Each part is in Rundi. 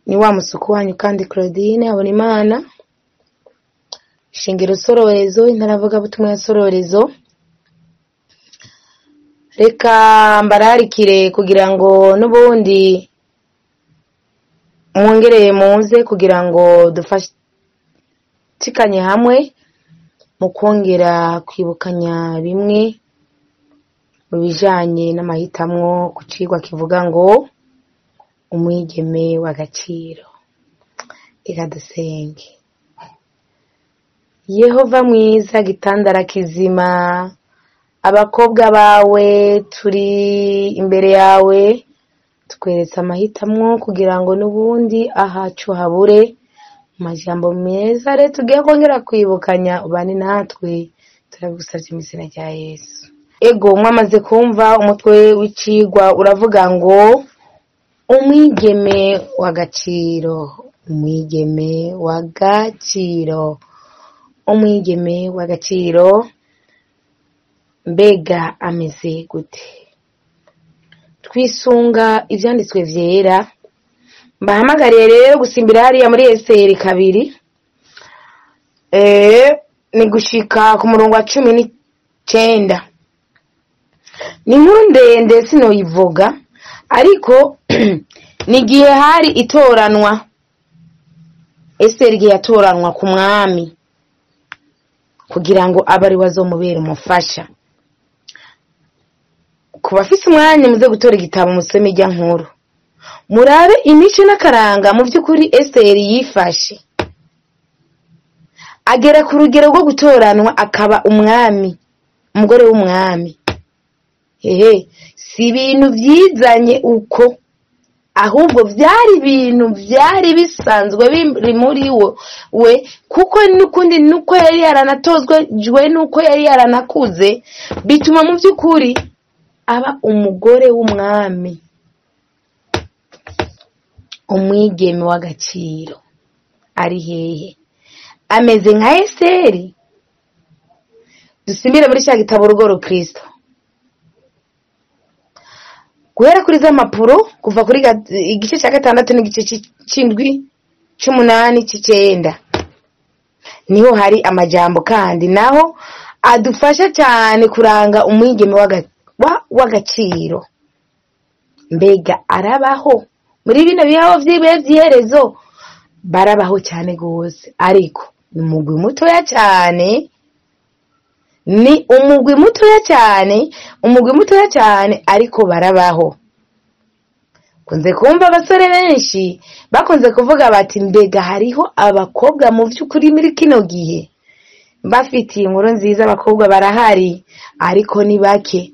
Ni wa musuku wanyu kandi Claudine Habonimana, Shingiro Sororezo, intaravugabutumwa ya Sororezo. Reka mbararikire kugira ngo n'ubundi mwongereye muze kugira ngo dufatikanye hamwe mu kongera kwibukanya bimwe mu bijanye n'amahitamwo ku cigwa kivuga ngo umwigeme w'agaciro. Reka dusenge. Yehova mwiza, gitandara kizima, abakobwa bawe turi imbere yawe, tukweretse amahitamwo kugira ngo n'ubundi ahacu habure. Amajambo meza rero tugiye kongera kwibukanya, ubane natwe, turabigusavye mu izina rya Yesu. Ego, mwamaze kumva umutwe w'icigwa uravuga ngo umwigeme w'agaciro, umwigeme w'agaciro, umwigeme w'agaciro. Mbega ameze gute? Twisunga ivyanditswe vyera. Mbahamagariye rero gusimbira hariya muri Esiteri 2, ni gushika ku murongo wa 19. Ni inkuru ndende sinoyivuga, ariko ni igihe hari itoranwa, Esiteri igihe yatoranwa ku mwami kugira ngo abe ariwe azomubera umufasha. Ku bafise umwanya muze gutora igitabo musome irya nkuru, murabe imico n'akaranga mu vy'ukuri Esiteri yifashe, agera ku rugero rwo gutoranwa akaba umwami, umugore w'umwami. Hehe, si ibintu vyizanye uko, ahubwo vyari ibintu vyari bisanzwe biri muri we, kuko n'ukundi nuko yari yaranatozwe nuko yari yaranakuze, bituma mu vy'ukuri aba umugore w'umwami, umwigeme w'agaciro. Ari hehe? Ameze nka Esiteri. Dusimbire muri cya gitabo Urugo Rukristo, guhera kuri za mpapuro, kuva kuri igice cya 6 n'igice c'indwi, c'umunani, c'icenda, niho hari amajambo kandi naho adufasha cyane kuranga umwigeme w'agaciro. Mbega arabaho muri bino bihaho vy'ibihe vy'iherezo? Barabaho cyane gose, ariko ni umugwi mutoya cyane, ni umugwi mutoya cyane, umugwi mutoya cyane, ariko barabaho. Kunze kumva abasore benshi bakunze kuvuga bati mbega hariho abakobwa mu vy'ukuri muri kino gihe? Bafitiye inkuru nziza, abakobwa barahari, ariko ni bake.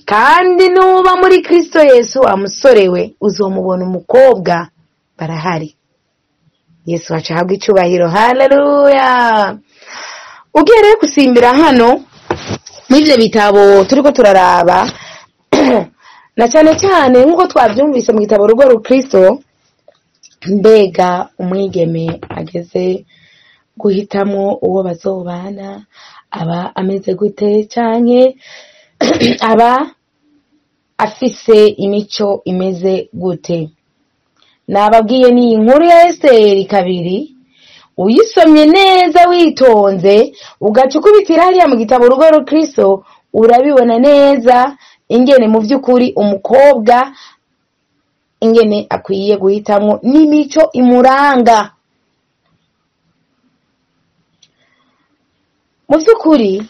Kandi nuba muri Kristo Yesu amusorewe, uzomubona umukobwa, barahari. Yesu aca ahabwa icubahiro. Haleluya. Ugiye rero gusimbira hano muri ivyo bitabo turiko turaraba, na cyane cyane nk'uko twavyumvise mu gitabo Urugo Rukristo, mbega umwigeme ageze guhitamwo uwo bazobana aba ameze gute, canke aba afise imico imeze gute? Nababwiye ni inkuru ya Esiteri 2, uyisomye neza witonze, ugaca ukubitira hariya mu gitabo Urugo Rukristo, urabibona neza ingene mu vy'ukuri umukobwa ingene akwiye guhitamwo n'imico imuranga. Mu vy'ukuri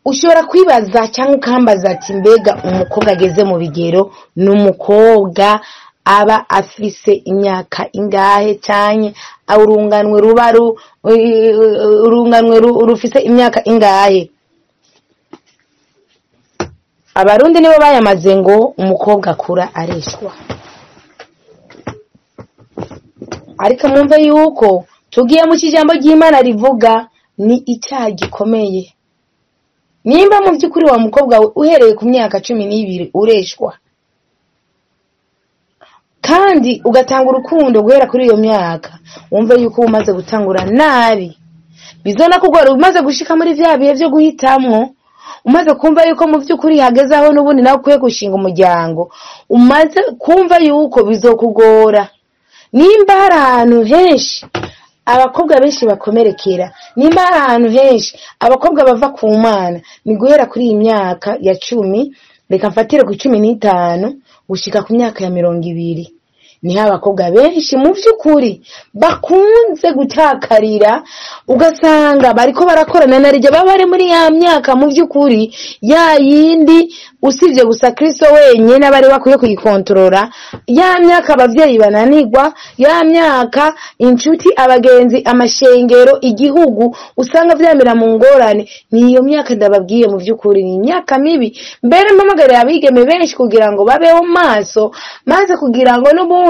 ushobora kwibaza cyangwa ukambaza ati mbega umukobwa ageze mu bigero ni umukobwa aba afise imyaka ingahe, canke urunganwe ruba urunganwe rufise imyaka ingahe? Abarundi nibo bayamaze ngo umukobwa akura areshwa. Ariko mwumve yuko tugiye mu kijambo ry'Imana rivuga ni icyaha gikomeye. Nimba mu by'ukuri wa mukobwa uhereye ku myaka 12 ureshwa, kandi ugatanga urukundo guhera kuri iyo myaka, wumve yuko umaze gutangura nabi. Bizona kugora umaze gushika muri vya bihe vyo guhitamwo, umaze kumva yuko mu by'ukuri hageze aho n'ubundi nawe ukwiye gushinga umuryango, umaze kumva yuko bizokugora. Nimba hari ahantu henshi abakobwa benshi bakomerekera, nimba hari ahantu henshi abakobwa bava ku Mana, ni guhera kuri iyi myaka ya 10, reka mfatire ku 15 gushika ku myaka ya 20. Niho abakobwa benshi mu by'ukuri bakunze gutakarira, ugasanga bariko barakorana na ryo baba bari muri ya myaka mu by'ukuri ya yindi usibye gusa Kristo wenyine abari bakwiye kuyikontorora, ya myaka abavyeyi bananirwa, ya myaka inshuti, abagenzi, amashengero, igihugu usanga vyamira mu ngorane. Ni iyo myaka ndababwiye mu by'ukuri ni imyaka mibi. Mbere mpamagarira abigeme benshi kugira ngo babeho maso, maze kugira ngo n'ubundi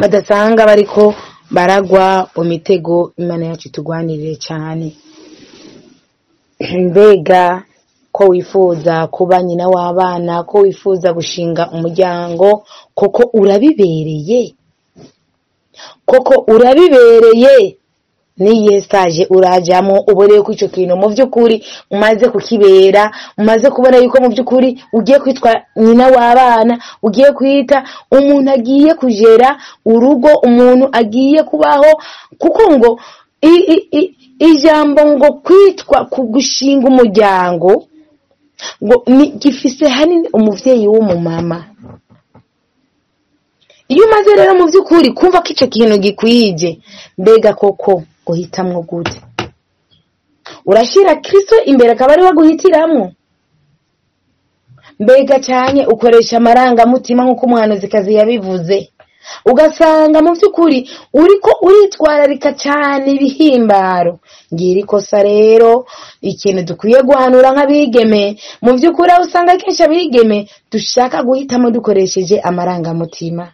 badasanga bariko baragwa mu mitego. Imana yacu itugwanirire cyane. Mbega ko wifuza kuba nyina w'abana, ko wifuza gushinga umuryango, koko urabibereye? Koko urabibereye? Niyihe stage urajamo ubone ko ico kintu mu by'ukuri umaze kukibera, umaze kubona yuko mu by'ukuri ugiye kwitwa nyina w'abana, ugiye kwita umuntu agiye kujera urugo, umuntu agiye kubaho. Kuko ngo ijambo ngo kwitwa kugushinga umuryango ngo ni gifise hanini umuvyeyi w'umumama. Iyo umaze rero mu by'ukuri kumva ko ico kintu gikwije, mbega koko uhitamwo gute? Urashira Kristo imbere akaba ari we aguhitiramwo? Mbega cyane ukoresha amarangamutima nk'uko umuhanuzikazi yabivuze, ugasanga mu by'ukuri uriko uritwararika cyane ibihimbaro. Ngira ikosa rero, ikintu dukwiye guhanura nk'abigeme mu by'ukuri, aho usanga kenshi abigeme dushaka guhitamo dukoresheje amarangamutima.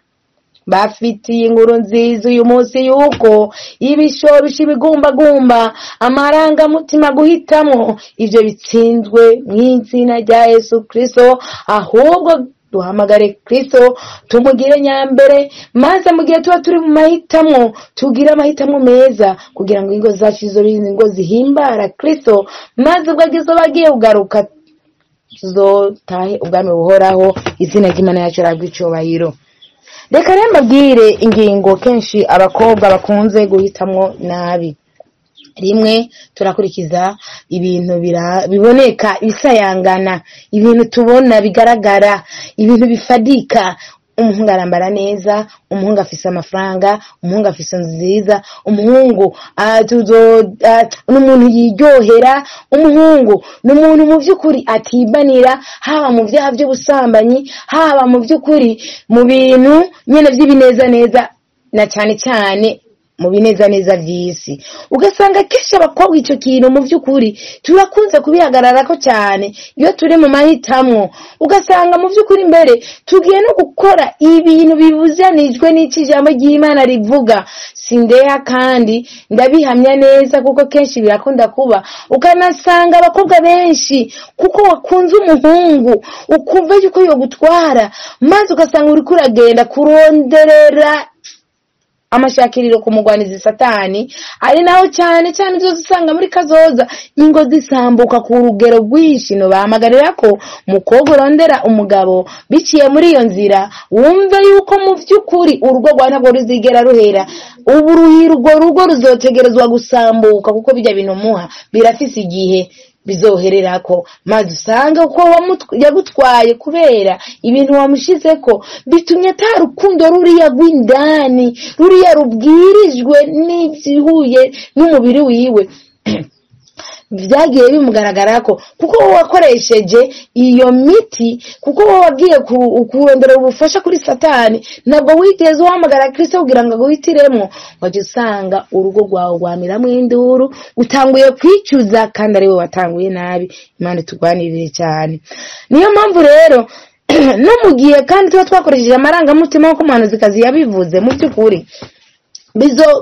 Bafitiye inkuru nziza uyu munsi yuko ibishobisho, ibigumbagumba, amarangamutima guhitamo ivyo bitsinzwe mu izina rya Yesu Kristo. Ahubwo duhamagare Kristo tumugire nyambere, maze mu gihe tuba turi mu mahitamo tugire amahitamo meza, kugira ngo ingo zacu zizobe ingo zihimbara Kristo, maze ubwo agizoba agiye kugaruka tuzotahe ubwami buhoraho. Izina ry'Imana yacu rihabwe icubahiro. Reka rero mbabwire ingingo kenshi abakobwa bakunze guhitamwo nabi. Rimwe, turakurikiza ibintu biboneka, bisayangana, ibintu tubona bigaragara, ibintu bifadika. Umuhungu arambara neza, umuhungu afise amafaranga, umuhungu afise inzu nziza, umuhungu n'umuntu yiryohera, umuhungu n'umuntu mu by'ukuri atibanira, haba mu byaha by'ubusambanyi, haba mu by'ukuri mu bintu nyene vy'ibinezaneza, na cyane cyane mu binezaneza vy'isi. Ugasanga kenshi abakobwa ico kintu mu by'ukuri turakunze kubihagararako cyane iyo turi mu mahitamwo. Ugasanga mu by'ukuri mbere tugiye no gukora ibintu bibuzanijwe n'iki ijambo ry'Imana rivuga. Sindeha kandi ndabihamya neza, kuko kenshi birakunda kuba. Ukanasanga abakobwa benshi kuko wakunze umuhungu ukumva yuko yogutwara, maze ugasanga uriko uragenda kuronderera amashakiriro ku mugwanizi Satani, ari naho cyane cyane uzosanga muri kazoza ingo zisambuka ku rugero rwinshi. No bahamagarira ko mukobwa urondera umugabo biciye muri iyo nzira, wumve yuko mu by'ukuri urugo rwawe ntabwo ruzigera ruhera. Ubu urwo rugo ruzotegerezwa gusambuka, kuko bijya bintu muha birafise igihe bizohererako, maze usange uko yagutwaye kubera ibintu wamushizeko bitumye ata rukundo ruriya rw'indani, ruriya rubwirijwe n'ivyihuye n'umubiri wiwe byagiye bimugaragarako, kuko wowe wakoresheje iyo miti, kuko wowe wagiye kurondera ubufasha kuri Satani, ntabwo wigeze uhamagara Kristo kugira ngo aguhitiremwo. Wajya usanga urugo rwawe rwamiramwo induru, utanguye kwicuza kandi ari we watanguye nabi. Imana itugwanirire cyane. Niyo mpamvu rero no mu gihe kandi tuba twakoresheje amarangamutima nk'uko umuhanuzikazi yabivuze, mu by'ukuri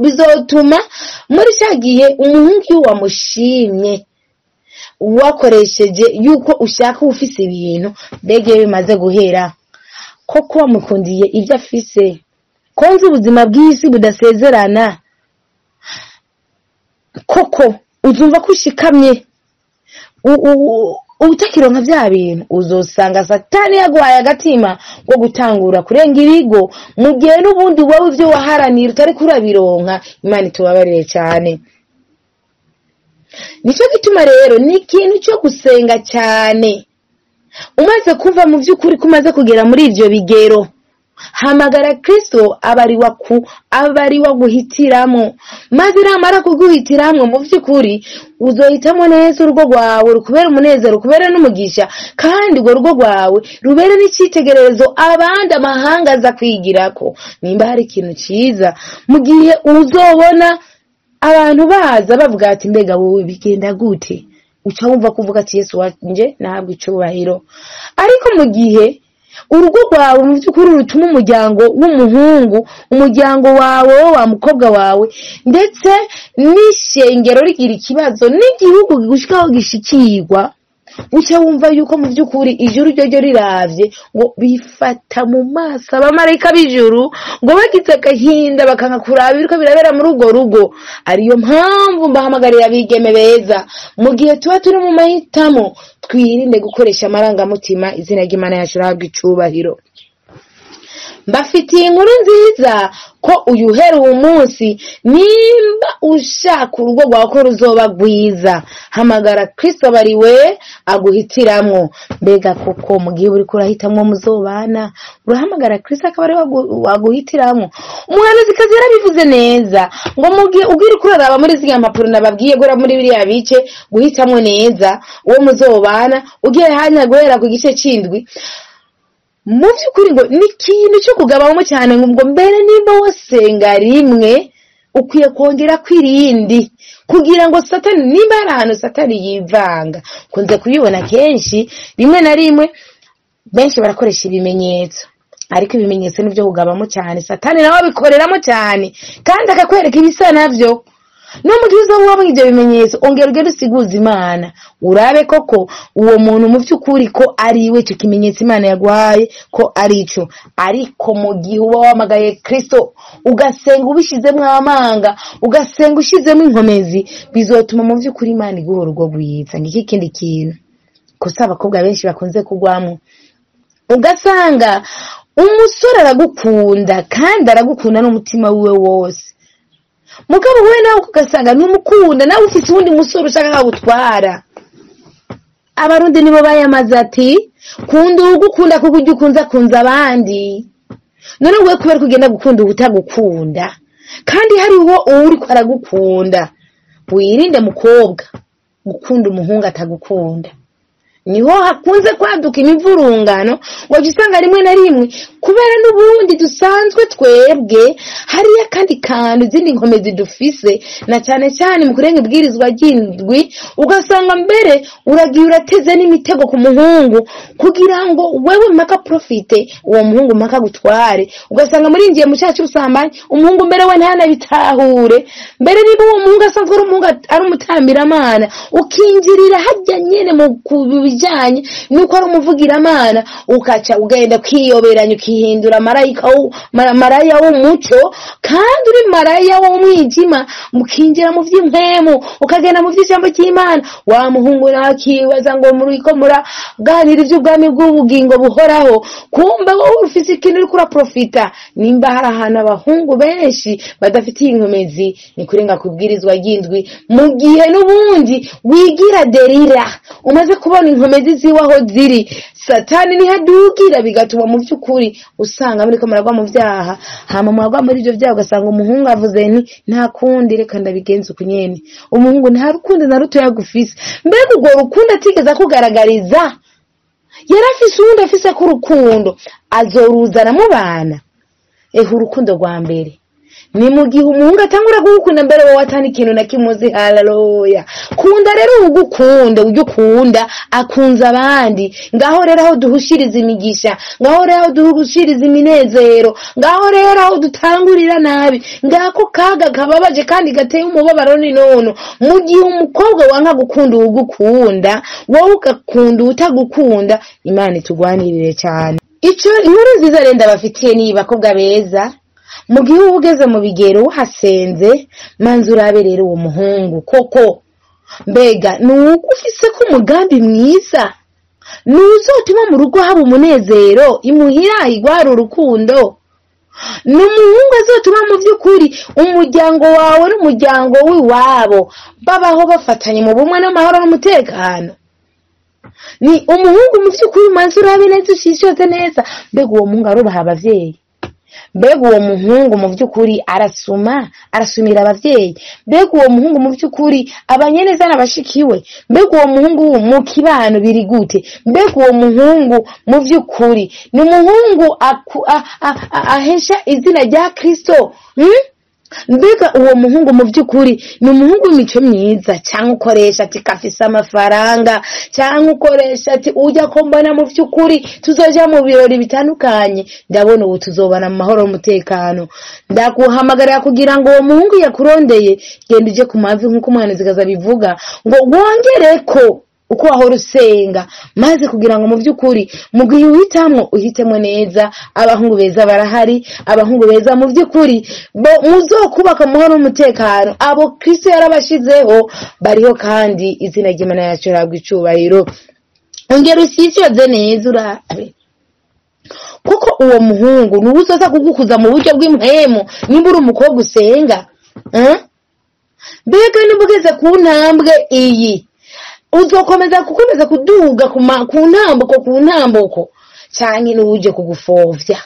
bizotuma muri cya gihe umuhungu iyo wamushimye wakoresheje yuko ushaka ufise ibintu, mbega iyo bimaze guhera koko wamukundiye ibyo afise, ko nzi ubuzima bw'isi budasezerana, koko uzumva ko ushikamye, Utakironka vya bintu, uzosanga Satani yaguhaye agatima ko gutangura kurenga ibigo, mu gihe n'ubundi wowe ivyo waharanira utariko urabironka. Imana itubabarire cyane. Nico gituma rero ni ikintu cyo gusenga cyane. Umaze kuva mu by'ukuri ko umaze kugera muri ivyo bigero, hamagara Kristo abariwa guhitiramo, maze namara kuguhitiramwo mu by'ukuri uzohitamo neza urugo rwawe rukubera umunezero, rukubera n'umugisha, kandi urwo rugo rwawe rubere n'icyitegererezo abandi amahanga aza kwigirako. Nimba hari ikintu ciza mu gihe uzobona abantu baza bavuga ati mbega wowe bigenda gute, uca wumva kuvuga ati Yesu wanje nahabwa icubahiro. Ariko mu gihe urugo rwawe mu by'ukuri rutuma umuryango w'umuhungu, umuryango wawe wa mukobwa wawe, ndetse n'ishengero rigira ikibazo, n'igihugu gushikaho gishikirwa, uca wumva yuko mu by'ukuri ijuru ryo riravye ngo bifata mu maso abamarayika b'ijuru ngo bagize agahinda bakanka kuraba ibiriko birabera muri urwo rugo. Ariyo mpamvu mbahamagarira abigeme beza, mu gihe tuba turi mu mahitamo twirinde gukoresha amarangamutima. Izina ry'Imana yacu rihabwe icubahiro. Mbafitiye inkuru nziza ko uyu uhera uwo munsi, nimba ushaka urugo rwawe ko ruzoba rwiza, hamagara Kristo abariwe aguhitiramwo. Mbega koko mu gihe uriko urahitamwo muzobana, urahamagara Kristo akaba ariwe aguhitiramwo. Umuhanuzikazi yarabivuze neza ngo mu gihe ugira uko uraraba muri ziriya mpapuro nababwiye guhera muri biriya bice guhitamwo neza uwo muzobana, ugiye hanya guhera ku gice c'indwi, mu by'ukuri ngo ni ikintu cyo kugabamo cyane, ngo mbere nimba wasenga rimwe ukwiye kongera kwirindi, kugira ngo Satani, nimba hari ahantu Satani yivanga, kunze kubibona kenshi, rimwe na rimwe benshi barakoresha ibimenyetso, ariko ibimenyetso nibyo kugabamo cyane. Satani nawe abikoreramo cyane, kandi akakwereka ibisa navyo. No mu gihe uzoba wabonye ibyo bimenyetso, ongera ugende usiguze Imana, urabe koko uwo muntu mu by'ukuri ko ari we icyo kimenyetso Imana yaguhaye ko ari ico. Ariko mu gihe uba wamagaye Kristo, ugasenga ubishizemo amanga, ugasenga ushizemo inkomezi, bizotuma mu by'ukuri Imana iguha urugo rwiza. Ngiki kindi kintu kosa abakobwa benshi bakunze kugwamo, ugasanga umusore aragukunda kandi aragukunda n'umutima wiwe wose, mugabo we nawe ugasanga ntumukunda, nawe ufise uwundi musore ushaka kagutwara. Abarundi nibo bayamaze ati kunda uwugukunda kuko ujya ukunze akunze abandi. None wewe kubera ko ugenda gukunda uwutagukunda, kandi hariho uwuriko aragukunda, wirinde mukobwa gukunda umuhungu atagukunda. Niho hakunze kwaduka imivurungano, wajya usanga rimwe na rimwe kubera n'ubundi dusanzwe twebwe hariya kandi kantu izindi nkomezi dufise, na cyane cyane mu kurenga ibwirizwa ry'indwi, ugasanga mbere uragiye urateze n'imitego ku muhungu kugira ngo wewe mpaka profite uwo muhungu mpaka gutware. Ugasanga muringiye mu cyaha cy'ubusambanyi, umuhungu mbere we ntanabitahure, mbere niba uwo muhungu asanzwe ari umuhungu ari umutambiramana, ukinjirira hajya nyene mu bijanye nuko ari umuvugiramana, ukaca ugenda kwiyoberanya ukihindura marayika maraya w'umuco, kandi uri maraya w'umwijima, mukinjira mu vy'impwemu, ukagenda mu vy'ijambo ry'Imana. Wa muhungu nawe akibaza ngo muriko muraganira ivy'ubwami bw'ubugingo buhoraho, kumbe wowe ufise ikintu uriko uraprofita. Nimba hari ahantu abahungu benshi badafitiye inkomezi, ni kurenga kubwirizwa ry'indwi, mu gihe n'ubundi wigira derira umaze kubona inkomezi ziwe aho ziri, Satani niho adugira, bigatuma mu by'ukuri usanga muriko muragwa mu vyaha. Hama muragwa muri ivyo vyaha, ugasanga umuhungu avuze nti nta kundi reka ndabigenza uku nyene. Umuhungu nta rukundo na ruto yagufise, mbega urwo rukundo atigeze akugaragariza, yarafise uwundi afise ko urukundo azoruzana mu bana. Ehe, urukundo rwa mbere ni mu gihe umuhungu atangura kugukunda mbere wowe atani ikintu na kimuzi. Haleluya! Kunda rero ugukunda, ujye ukunda akunze abandi. Ngaho rero aho duhushiriza imigisha, ngaho rero aho duhushiriza iminezero, ngaho rero aho dutangurira nabi, ngako kaga kababaje kandi gateye umubabaro ni nono. Mu gihe umukobwa wanka gukunda uwugukunda, wowe ugakunda uwutagukunda, Imana itugwanirire cyane. Ico inkuru nziza rero ndabafitiye ni bakobwa beza, mu gihe uba ugeze mu bigero wahasenze, manza urabe rero uwo muhungu koko Mbega ni ufise ko umugambi mwiza, ni uzotuma mu rugo haba umunezero, imuhira igwara urukundo, ni umuhungu azotuma mu by'ukuri umuryango wawe n'umuryango w'iwabo babaho bafatanye mu bumwe n'amahoro n'umutekano. Ni umuhungu mu by'ukuri umanze urabe neza, ushishoze neza, mbega uwo muhungu arubaha abavyeyi, mbega uwo muhungu mu by'ukuri arasuma, arasumira abavyeyi, mbega uwo muhungu mu by'ukuri abanye neza n'abashikiwe, mbega uwo muhungu mu kibano biri gute, mbega uwo muhungu mu by'ukuri ni umuhungu ahesha izina rya Kristo. Mbega uwo muhungu mu by'ukuri ni umuhungu w'imico myiza, cyangwa ukoresha ati kafise amafaranga, cyangwa ukoresha ati ujya ko mbona mu by'ukuri tuzoja mu birori bitandukanye, ndabona ubu tuzobana mu mahoro n'umutekano. Ndaguhamagarira kugira ngo uwo muhungu yakurondeye, genda uje ku mavi nk'uko umuhanuzi abivuga, ngo wongereko uko wahora usenga, maze kugira ngo mu by'ukuri mu gihe uhitamwo uhitemo neza. Abahungu beza barahari, abahungu beza mu by'ukuri bo muzokubaka amahoro n'umutekano, abo Kristo yarabashizeho bariho, kandi izina ry'Imana yacu rihabwa icubahiro. Ongera ushishoze neza urabe, kuko uwo muhungu ni uzoza kugukuza mu buryo bw'impwemu nimba uri umukobwa usenga. Mbega nimba ugeze ku ntambwe iyi, uzokomeza gukomeza kuduga ku ntambuko ku ntambuko, canke n'uje kugufovya.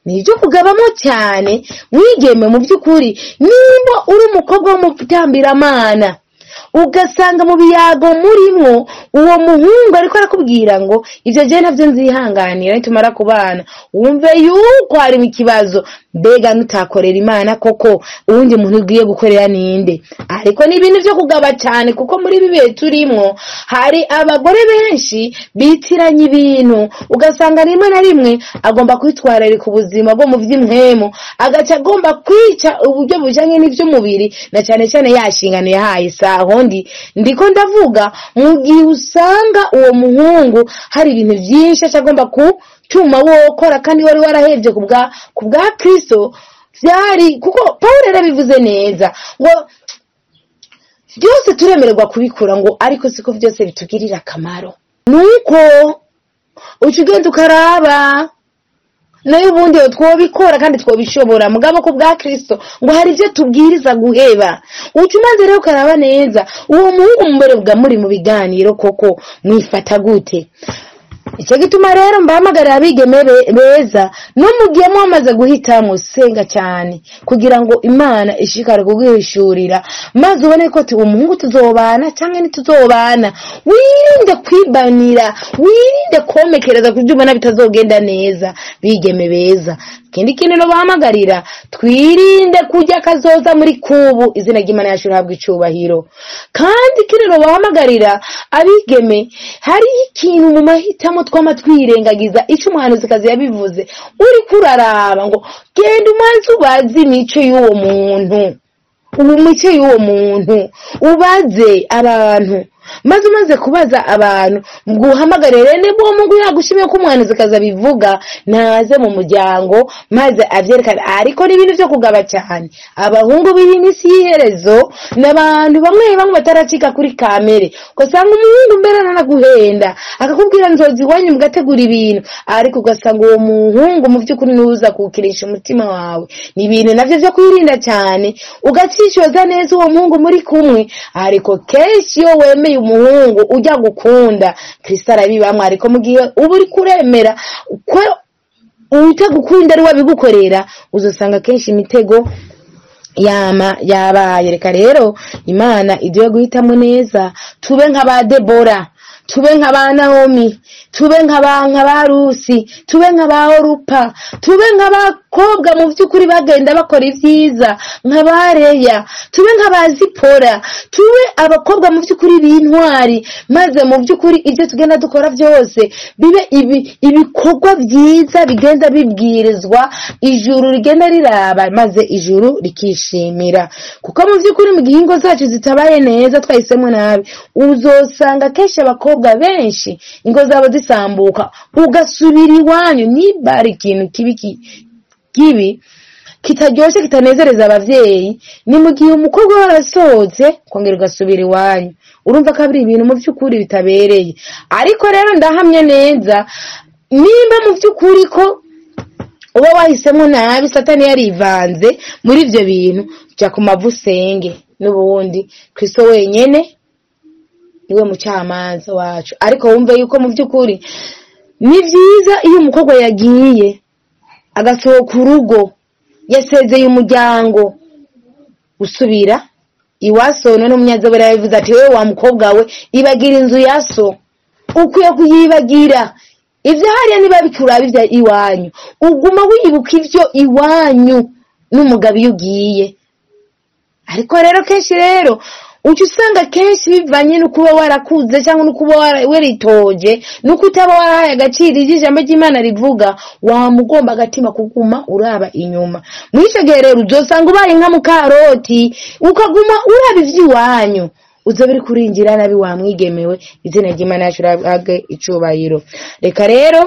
Nibyo kugabamo cyane mwigeme mu by'ukuri. Nimba uri umukobwa w'umutambiramana, ugasanga mu biyago murimwo uwo muhungu ariko arakubwira ngo ivyo je navyo nzihanganira nitumara kubana, wumve yuko harimo ikibazo. Mbega nutakorera Imana koko uwundi muntu ugiye gukorera ninde? Ariko ni ibintu vyo kugaba cyane, kuko muri ibi bihe turimwo hari abagore benshi bitiranya ibintu, ugasanga rimwe na rimwe agomba kwitwararika ubuzima bwo mu vy'impwemu, agaca agomba kwica uburyo bujanye n'ivy'umubiri, na cyane cyane yashingano yahaye saho. Ndiko ndavuga mu gihe usanga uwo muhungu hari ibintu byinshi agomba gutuma wokora kandi wari warahevye ku bwa Kristo byari, kuko Paul yarabivuze neza ngo byose turemererwa kubikura, ngo ariko siko byose bitugirira akamaro. Nuko uca ugenda ukaraba nayo ubundi twobikora kandi twobishobora, mugabo ku bwa Kristo ngo hari ibyo tubwiriza guheba. Uca umaze rero ukaraba neza uwo muhungu mbere bwa muri mu biganiro koko mwifata gute. Icyo gituma rero mbahamagarira abigeme beza, no mugiye mwamaze guhitamo, senga cyane kugira ngo Imana ishikare kuguhishurira, maze ubone ko umuhungu tuzobana cyangwa ntituzobana. Wirinde kwibanira, wirinde komekereza kubyo ubona bitazogenda neza. Bigeme beza, ikindi kintu no bahamagarira, twirinde kujya kazoza muri kubu, izina ry'Imana yacu rihabwa icubahiro. Kandi ikindi no bahamagarira abigeme, hari ikintu mu mahitamo twama twirengagiza, ico umuhanuzikazi yabivuze, uri kuraraba ngo genda umanze ubaze imico y'uwo muntu, imico y'uwo muntu ubaze abantu, maze umaze kubaza abantu guhamagarire niba uwo mungu yagushimiye ko umuhanuzikazi abivuga, naze mu muryango maze avyerekane. Ariko ni ibintu vyo kugaba cyane, abahungu b'iyi minsi y'iherezo n'abantu bamwe bamwe bataracika kuri kamere, ugasanga umuhungu mbere aranaguhenda akakubwira nzozi iwanyu mugategura ibintu, ariko ugasanga uwo muhungu mu by'ukuri nuza kukirisha umutima wawe. Ni ibintu navyo vyo kwirinda cyane, ugacishoza neza uwo muhungu muri kumwe. Ariko kenshi iyo wemeye umuhungu ujya gukunda, Kristo arabibamwe. Ariko mu gihe uba uri kuremera ko utagukunda ari wabigukorera, uzosanga kenshi imitego yama yabaye. Reka rero Imana iduhe guhitamo neza, tube nka ba Debora, tube nka ba Naomi, tube nka ba Rusi, tube nka ba Orupa, tube nk'abakobwa mu by'ukuri bagenda bakora ibyiza nka ba Leya, tube nka ba Zipora, tube abakobwa mu by'ukuri b'intwari, maze mu by'ukuri ibyo tugenda dukora byose bibe ibikorwa byiza bigenda bibwirizwa ijuru rigenda riraba, maze ijuru rikishimira. Kuko mu by'ukuri mu gihe ingo zacu zitabaye neza twahisemo nabi, uzosanga kenshi abakobwa benshi ingo zabo zisambuka, ugasubira iwanyu. Niba ari ikintu kibi kitaryoshe, kitanezereza abavyeyi, ni mu gihe umukobwa we arasohotse kongera ugasubira iwanyu. Urumva ko ari ibintu mu by'ukuri bitabereye. Ariko rero ndahamya neza, nimba mu by'ukuri ko uba wahisemo nabi, Satani yarivanze muri ibyo bintu, jya ku mavu usenge. N'ubundi Kristo wenyene niwe mucamanza wacu. Ariko wumve yuko mu by'ukuri ni byiza iyo umukobwa yagiye agasohoka urugo, yasezeye umuryango, gusubira iwaso. None umunyazabera yabivuze ati: "Wewe wa mukobwa we, ibagira inzu ya so." Ukwiye kuyibagira. Ibyo hariya niba bikuraba ibya iwanyu, uguma wibuka ibyo iwanyu n'umugabo iyo ugiye. Ariko rero kenshi rero uca usanga kenshi bivanye no kuba warakuze cyangwa no kuba waritoje, nuko utaba warahaye agaciro ivyo ijambo ry'Imana rivuga, wamugomba agatima kuguma uraba inyuma. Muri ico gihe rero uzosanga ubaye nka mukaroti, ukaguma uraba ivy'iwanyu, uzoba uri kurinjira nabi wamwigemewe. Izina ry'Imana yacu rihabwe icubahiro. Reka rero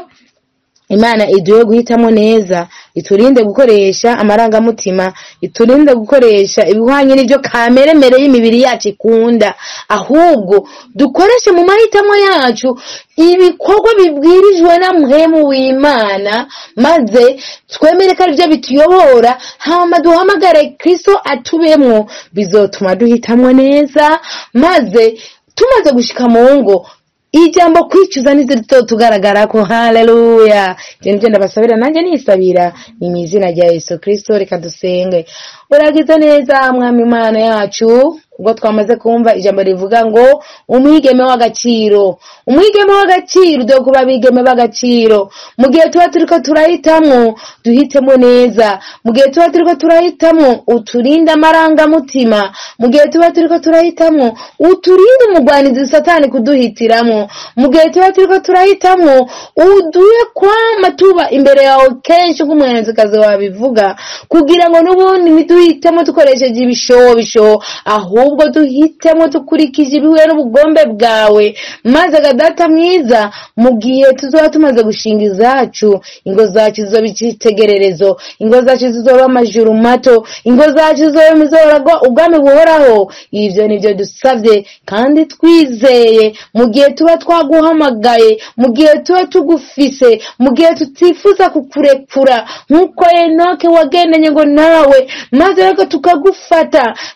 Imana iduhe guhitamo neza, iturinde gukoresha amarangamutima, iturinde gukoresha ibihwanye n'ibyo kameremere y'imibiri yacu ikunda, ahubwo dukoreshe mu mahitamo yacu ibikorwa bibwirijwe na Mpwemu w'Imana, maze twemere ko aribyo bituyobora, hama duhamagare Kristo atubemwo. Bizotuma duhitamwo neza, maze tumaze gushika mu ngo, ijambo kwicuza nizo tugaragara ko. Haleluya! Ibyo nibyo ndabasabira, nanjye nisabira, ni mu izina rya Yesu Kristo. Reka dusenge. Uragize neza, Mwami Imana yacu, ubwo twamaze kumva ijambo rivuga ngo umwigeme w'agaciro, umwigeme w'agaciro. Dore kuba abigeme b'agaciro. Mu gihe tuba turiko turahitamwo, duhitemo neza. Mu gihe tuba turiko turahitamwo, uturinde amarangamutima. Mu gihe tuba turiko turahitamwo, uturinde umugwanizi Satani kuduhitiramo. Mu gihe tuba turiko turahitamwo, uduhe kwama tuba imbere yawe kenshi nk'umuhanzikazi wabivuga, kugira ngo n'ubundi ntiduhitemo dukoresheje ibishobisho, ahubwo duhitemo dukurikije ibihuye n'ubugombe bwawe. Maze Data mwiza, mu gihe tuzoba tumaze gushinga izacu, ingo zacu zizoba icyitegererezo, ingo zacu zizoba amajuru mato, ingo zacu zizoba imizoragwa ubwami buhoraho. Ibyo nibyo dusabye kandi twizeye, mu gihe tuba twaguhamagaye, mu gihe tuba tugufise, mu gihe tutifuza kukurekura nk'uko Enoke wagendanye ngo nawe, maze rero tukagufata.